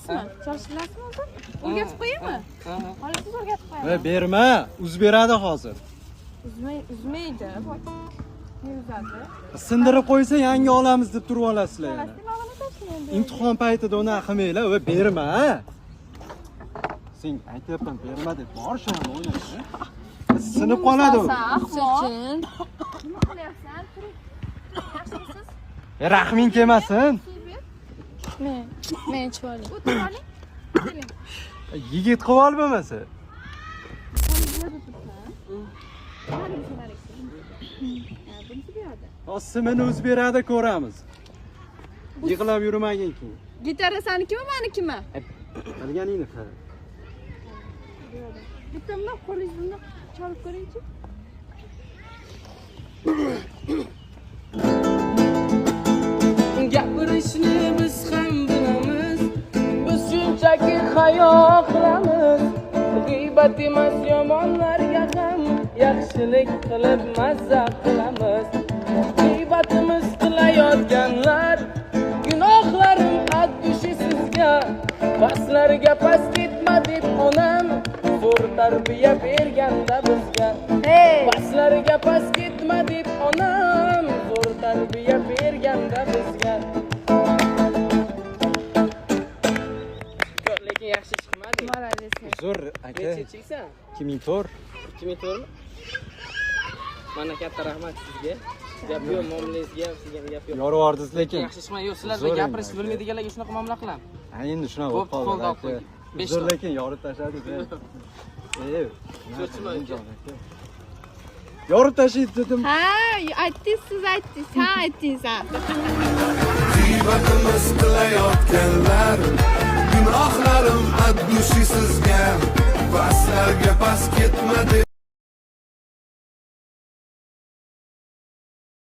Bilasizmi? Chalishni bilasizmi o'zi? O'rgatib qo'yaymi? Xohlasangiz o'rgatib Voy, qo'yaman. Berma, uzib beradi hozir. Uzmay, uzmaydi. Ne uzadi? Sindirib qo'ysa yangi olamiz deb turib olasizlar yana. Olasizmi, mana tashlang endi. Imtihon paytida unaqa qilmanglar, voy berma. Sen aytyapman, berma deb bor shuni o'ynash. Sinib qoladi u. Sekin. Nima qilyapsan? Turing. Yaxshimisiz? Rahming kelmasin. Suv ber. Men ichib olay. O'tirib oling. Keling. Yigit qilib ol bo'lmasa. Qo'lingiz tursin. Narigisi, narigisi. Ha, bunisi bu yoqda. Hozir simini uzib beradi, ko'ramiz. Yig'lab yurmagin keyin. Gitara sanikimi, manikimi? Bilganingni qil. Bu yoqda. Bitta bundoq qo'lingizni bundoq chalib ko'ringchi. Gapirishni biz ham bilamiz, biz shunchaki hayo qilamiz. G'iybat emas, yomonlarga ham yaxshilik qilib mazza qilamiz. G'iybatimiz qilayotganlar, gunohlarim addushi sizga. Pastlarga past ketma deb onam zo'r tarbiya berganda bizga. Pastlarga past ketma deb onam zo'r tarbiya berganda bizga. Yo'q, lekin yaxshi chiqmadi. Молодец. Zo'r aka. Nechinchisan? 2004. 2004 mi? Mana katta rahmat sizga. Gap yo'q, muomalangizga ham, sizga ham gap yo'q. Yorib yubordingiz lekin. Yaxshi chiqmadi. Yo'q, sizlar Zo'r endi gapirishni aka. bilmaydiganlarga shunaqa muomala qilaman. Ha, endi shunaqa bo'lib Bo'pti, qoldi qo'lda aka. qo'y. Besh Zo'r ta. lekin yorib tashladingiz. Ey, Cho'chima aka. Yorib tashlaydi dedim. Ha, aytdingiz, siz aytdingiz. Sen aytdingiz, ha. G'iybatimiz qilayotganlar, gunohlarim addushi sizga. Pastlarga past ketma deb